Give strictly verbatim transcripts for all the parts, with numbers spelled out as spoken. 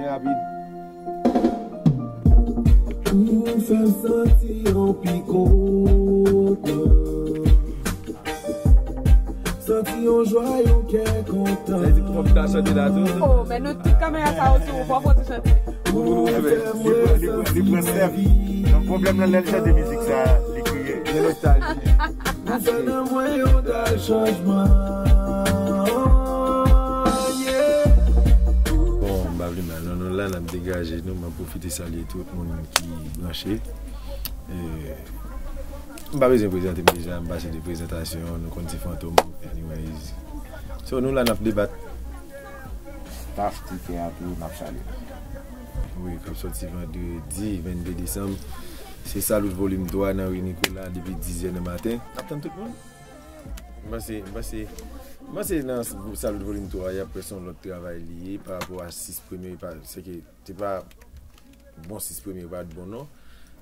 Rapid. Ou fè m santi yon pi kontan. Santi yon jwa, yon kè kontan. Sa di pòp ta chante la tou. Oh, men nou tout kamera sa yo sou ou, pòp ou chante. Li pran step. Nan pwoblèm nan lè l chante mizik sa, li kriye. Gen nostalji. Ou fè nan mwen yon dal chanjman. Yeah. Bon, m pa vle mal non, nou la n ap degaje nou, m ap pwofite salye tout moun ki branche. E, m pa bezwen prezante m deja, m pase de prezantasyon, nou konn se Fantom, anyways. So, nou la n ap debat. Staff Tikè a tou, n ap salye. Wi, k ap sòti vandredi vennde desanm. Se Salout Volim twa nan ri Nikola depi diz è nan maten. N ap tann tout moun. M panse, m panse, m panse nan Salout Volim twa, y ap wè se yon lòt travay li ye pa rapò a sis premye, pa, se ke te pa bon sis premye yo pa t bon non.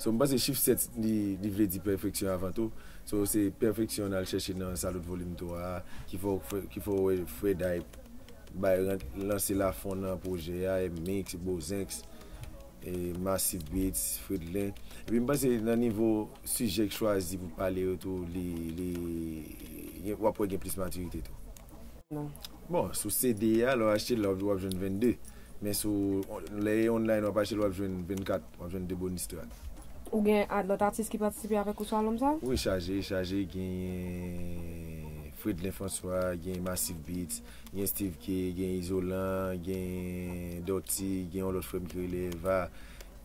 So, m panse chif sèt li, li vle di pèfeksyon avan tou. So, se pèfeksyon n al chèche nan Salout Volim twa a, ki fè, ki fè w wè Fred Hype bay ran- lanse lafon nan pwojè a, Mix, Bozenx, e Massive Beats, Fredlin. Epi m panse nan nivo sijè k chwazi pou pale yo tou, li, li, gen- w ap wè gen plis matirite tou. Non. Bon, sou C D a, lè w achte l, w ap jwenn vennde. Men sou lè e online, w ap achte l, w ap jwenn vennkat, w ap jwenn de bonis trak. Ou gen a- lòt atis ki patisipe avèk ou sou albòm sa? Wi, chaje, chaje, gen Fredlin François, gen Massive Beats, gen Steve K, gen Izolan, gen Dotty, gen yon lòt frè m ki rele Eva,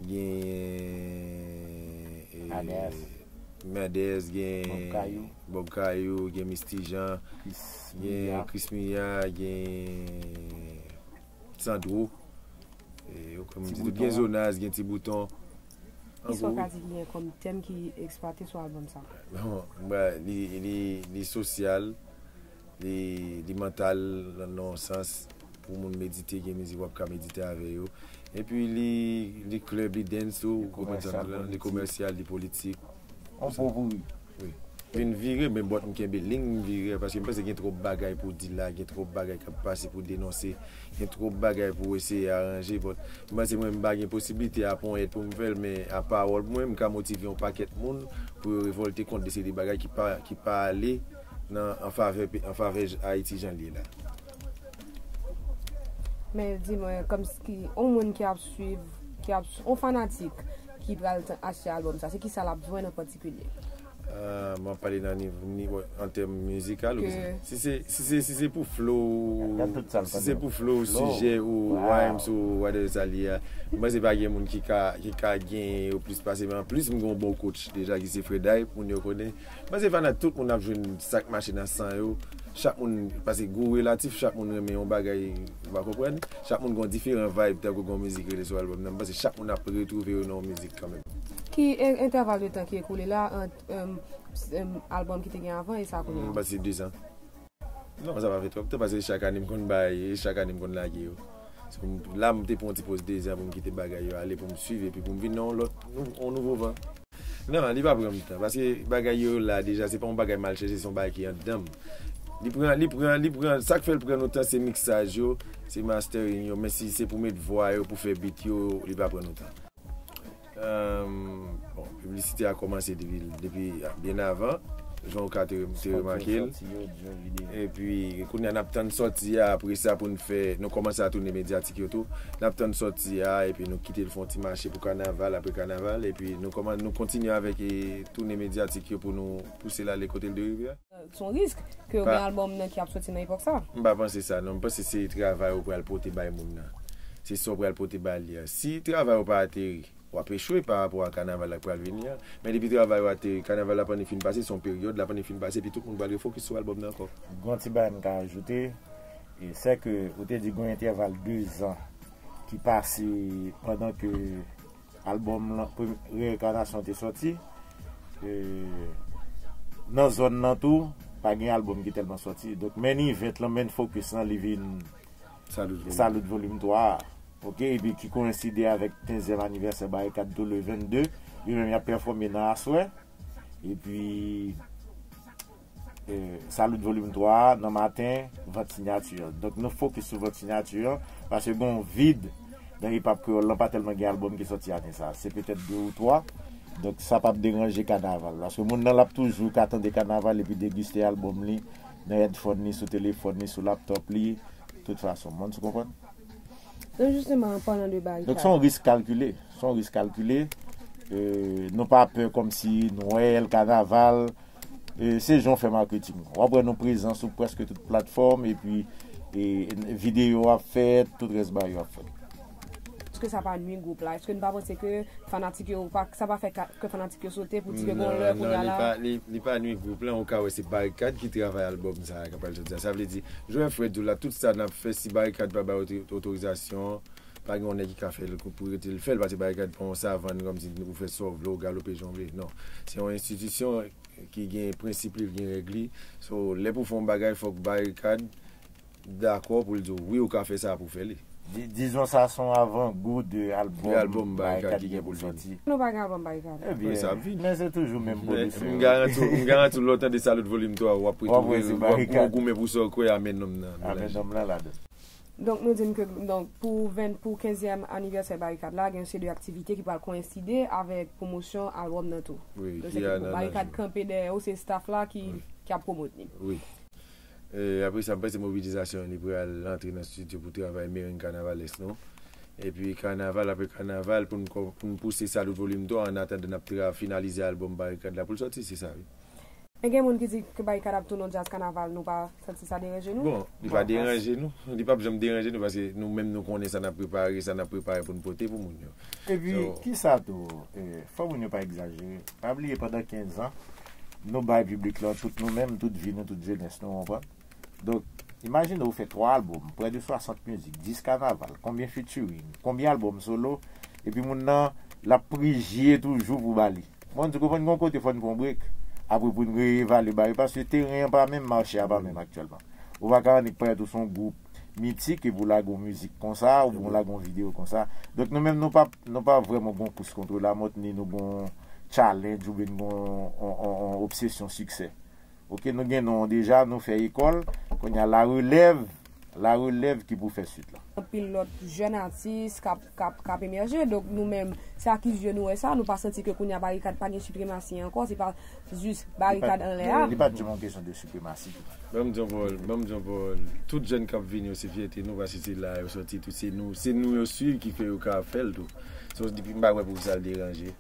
gen e, Merdez. Merdez, gen Bob Kayou. Bob Kayou, gen Misty Jean, Chris gen Mia. Chris Mia, gen Sandro. E, ok, m Ti di Bouton. Gen Zonaz, gen Ti Bouton. Kisa w ka di ki gen kòm tèm ki eksplwate sou albòm sa? Bon, m pa- li, li, li sosyal, li, li mantal nan yon sans pou moun medite, gen mizik w ap ka medite avè yo. Epi li, li club, li dance tou, ou konprann sa m di la, li komèsyal, li politik. On popouri. Vin vire, men bòt m kenbe liy m vire, paske m panse gen twòp bagay pou di la, gen twòp bagay k ap pase pou denonse, gen twòp bagay pou eseye aranje, but m panse mwen m pa gen posiblite a ponyèt pou m fè l, men a pawòl mwen, m ka motive yon pakèt moun pou yo revòlte kont de seri de bagay ki pa, ki pa ale nan, an favè, pe- an favè Ayiti jan l ye la. Men di mwen, kòmsi yon moun ki ap swiv, ki ap, yon fanatik ki pral t- achte albòm sa, se kisa l ap jwenn an patikilye? Ah, m ap pale nan nivo, nivo an tèm mizikal ou Ke- biznis. Si se, si se, si se pou flow, Gad tout sa l si konn se yo. Pou flow, Flow. sijè ou Wow. Rhymes ou whatever sa li ye a, m panse pa gen moun ki ka, ki ka gen yo plis pase. Men anplis, m gen yon bon coach deja ki se Fred Hype, moun yo konnen. M panse fana tout moun ap jwenn sa k mache nan san yo. Chak moun, paske gou relatif, chak moun renmen yon bagay, ou pa konprann? Chak moun gen yon diferan vibe, tankou gen yon mizik rele sou albòm nan. M panse chak moun ap retwouve yo nan yon mizik kanmenm. Ki e- entèval de tan ki ekoule la ant em, s- em, albòm ki te gen avan e sa kounye M a? Pase de zan. Non, sa pa fè twòp tan, paske chak ane m konn bay, e chak ane m konn lage yo. So, m- la, m te pran yon ti poz de zan pou m kite bagay yo ale, pou m swiv, epi pou m vin nan yon lòt, nou- yon nouvo van. Non, li pa pran m tan, paske bagay yo la deja, se pa yon bagay m al chèche, se yon bagay ki anndan m. Li pran, li pran, li pran, sa k fè l pran nou tan, se miksaj yo, se mastering yo, men si se pou met vwa yo, pou fè beat yo, li pa pran nou tan. Ehm, bon, piblisite a kòmanse depi, depi byen avan, jan ou ka te, te remake l. Epi, kounye a, n ap tann sòti a, apre sa, pou n fè, nou kòmanse a tounen medyatik yo tou. N ap tann sòti a, epi nou kite l fè yon ti mache pou kanaval, apre kanaval, epi nou kòman, nou kontinye avèk e, tounen medyatik yo pou nou pouse l ale kote l dwe rive a. Se yon risk ke ou Pa- gen albòm nan ki ap soti nan epòk sa? M pa panse sa, non. M panse se travay ou pral pote bay moun nan. Se sa ou pral pote bay li a. Si travay ou pa ateri, w ap echwe pa rapò a kanaval la k pral vini a. Men depi travay ou ateri, kanaval la pa ni fin pase, se yon peryòd, la pa ni fin pase, epi tout moun pral refokis sou albòm nan ankò. Gon ti bagay m ka ajoute, e, se ke ou te di gon entèval de zan ki pase pandan ke albòm lan, premye, Reincarnation te sòti. E, nan zòn nan tou, pa gen albòm ki tèlman sòti. Donk, main event lan, main focus lan, li vin Salout Volim. Salout Volim twa a. Ok, epi ki koyenside avèk kenzyèm anivèsè Barikad tou le vennde. Yo menm y ap pèfòme nan aswè. Epi, e, Salout Volim twa a, nan maten, vant sinyati an. Donk, nou fokis sou vant sinyati an, paske gen yon vid Nan hip hop kreyòl lan, pa tèlman gen albòm ki sòti ane sa. Se petèt de ou twa. Donk, sa p ap deranje kanaval. Paske moun nan, l ap toujou ka tande kanaval epi degiste albòm li nan headphone li, sou telefòn li, sou laptòp li. Tout fason, moun sou konprann? Donk, jisteman, an palan de barikad. Donk, se yon risk kalkile. Se yon risk kalkile. Euh, nou pa pè kòmsi nou wè l kanaval. Euh, se jan w fè maketing. W ap wè nou prezan sou prèske tout platfòm, epi e, videyo ap fèt, tout rès bagay yo ap fèt. Èske sa pa nwi gwoup la? Èske nou pa panse ke fanatik yo pa, sa pa fè ka- ke fanatik yo sote pou di ke gon lè kounye a la? Li pa nwi gwoup lan, ou ka wè se Barikad ki travay albòm sa a k ap pral sòti a. Sa vle di, jan Fred di w la, tout sa n ap fè, si Barikad pa bay otorizasyon, pa gen yon nèg ki ka fè l pou rete l fè l, paske Barikad pa yon savann kòmsi ou fè sa w vle, ou galope jan w vle. Non. Se yon enstitisyon ki gen prensip li, gen règ li. So, lè pou fè yon bagay, fòk Barikad dakò pou l di w, wi, ou ka fè sa pou fè li. Dizon sa se yon avan gou de albòm Barikad ki gen pou l sòti. Nou pa gen albòm Barikad. Ebyen, men se toujou menm pwodisè. M garanti w, lè w tande Salud Volume twa, w ap retwouve w ap goumen pou sa w kwè, amèn nonm nan. Amèn nonm nan ladan. Donk, nou di n ke donk, pou ven, pou kenzyèm anivèsè Barikad la, gen yon seri de aktivite ki pral koyenside avèk pwomosyon albòm nan tou. Donk, se pou Barikad kanpe dèyè w, se staff la ki, ki ap pwomot li. Wi. E, apre sa, m panse mobilizasyon an li pral antre nan estidyo pou travay Mereng Carnavalesque nou. Epi kanaval apre kanaval pou n pou n pouse Salud Volume twa an atandan n ap tra finalize albòm Barikad la pou l sòti, se sa wi. Men gen moun ki di ke Barikad ap tounen yon djaz kanaval, nou pa santi sa deranje nou? Bon, li pa deranje nou. Li p ap janm deranje nou paske nou menm nou konnen sa n ap prepare, sa n ap prepare pou n pote pou moun yo. Epi, kisa tou, fò moun yo pa egzajere. Pa bliye pandan kenz an, nou bay piblik lan tout nou menm, tout vi nou, tout jenès nou, w konprann? Donk, imajine w fè twa albòm, près de swasant mizik, dis kanaval, konbyen featuring, konbyen albòm solo, epi moun nan, l ap priye toujou pou ba li. Bon, nou konprann gon kote fò n pran break. Apre pou n reevalye bagay yo, paske teren an pa menm, mache a pa menm aktyèlman. Ou pa ka annik parèt ou se yon gwoup mitik epi w lage yon mizik konsa, oubyen w lage yon videyo konsa. Donk nou menm nou pa, nou pa vrèman gon kous kont lamòt, ni nou gon challenge oubyen n gon yon, yon, yon obsesyon siksè. Oke, nou gen non an deja, nou fè ekòl, kounye a larelèv, larelèv ki pou fè swit la. Anpil lòt jèn atis k ap, k ap, k ap emèje, donk nou menm, se ak ki zye nou wè sa, nou pa santi ke kounye a Barikad pa gen sipremasi ankò, se pa jis Barikad anlè a. Li pa t janm yon kesyon de sipremasi tou. Ban m di yon pawòl, ban m di yon pawòl. Tout jèn k ap vini yo se fyète nou, paske se la yo sòti tou, se nou, se nou yo swiv ki fè yo ka fè l tou. So, m pa wè poukisa l deranje.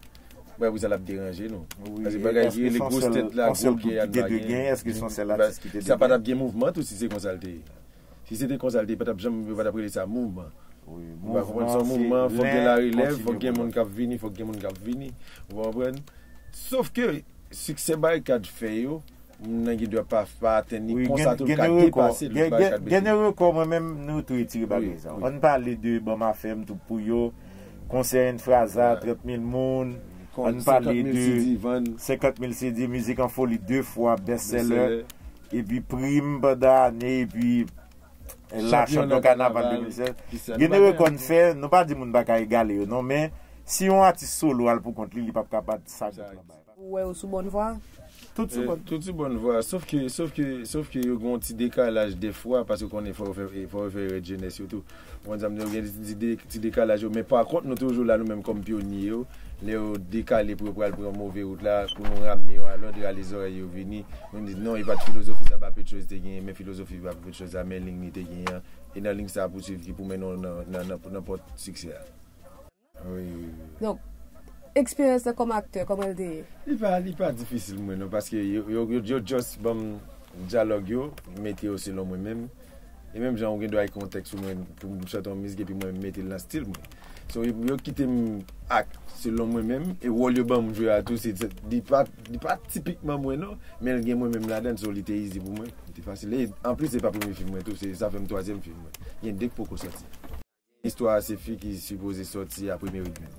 Mwen, pou sa l ap deranje nou. Paske bagay ki rele gwos tèt la, gwo kè a n pa gen. Sa pa t ap gen mouvman tou si se konsa l te ye. Si se te konsa l te ye, pa t ap janm, yo pa t ap rele sa mouvman. Ou pa konprann? Se yon mouvman, fòk gen larelèv, fòk gen moun k ap vini, fòk gen moun k ap vini. Ou konprann? Sof ke siksè Barikad fè yo, moun nan gen dwa pa, pa atenn li konsa tou, l ka depase lòt Barikad. Gen de rekò, mwen menm, nou tou retire bagay sa. Ann pale de Banm Afè m tou pou yo, konsè Enfraza, trant mil moun, ann pale de senkant mil C D, Mizik an Foli de fwa, best seller, epi Prim pandan ane, epi la chanpyon kanaval de mil sèz. Gen de rekò n fè, nou pa di moun pa ka egale yo non, men si yon atis solo al pou kont li, li p ap ka bat sa gwoup lan bay. Ou wè yo sou bòn vwa? Tout sou bòn. Tout sou bòn vwa. Sof ke, sof ke, sof ke yo gen yon ti dekalaj dèfwa, paske w konnen fò yo fè, fò yo fè rèd jenès yo tou. Ou konn sa m di, yo gen ti, ti, ti dekalaj yo. Men pa kont, nou toujou la, nou menm kòm pyonye yo. Lè yo dekale pou yo pral pran move wout la, pou nou ramne yo alòd, rale zòrèy yo vini. Nou di, non, e pa t filozofi sa Papetchoz te genyen, men filozofi Papetchoz la, men liy li te genyen an. E nan liy sa a pou swiv ki pou mennen w nan, nan, nan, nan pòt siksè a. Wi, wi, wi. Donk, eksperyans lan kòm aktè, kòman l te ye? Li pa, li pa difisil mwen non, paske yo, yo, yo, yo just ban m dyalòg yo, m mete yo selon mwen menm. E menm jan ou gen dwa ekri yon tèks sou mwen pou m chante yon mizik epi mwen m mete l nan stil mwen. So, yo, yo kite m ak selon mwen menm, e wòl yo ban m jwe a tou, se, se, li pa, li pa tipikman mwen non, men l gen mwen menm ladan l, so li te easy pou mwen, li te fasil. E anplis, se pa premye fim mwen tou, se, sa fè m twazyèm fim mwen. Gen de k poko sòti. Istwa a se fi ki sipoze sòti a premye rit menm.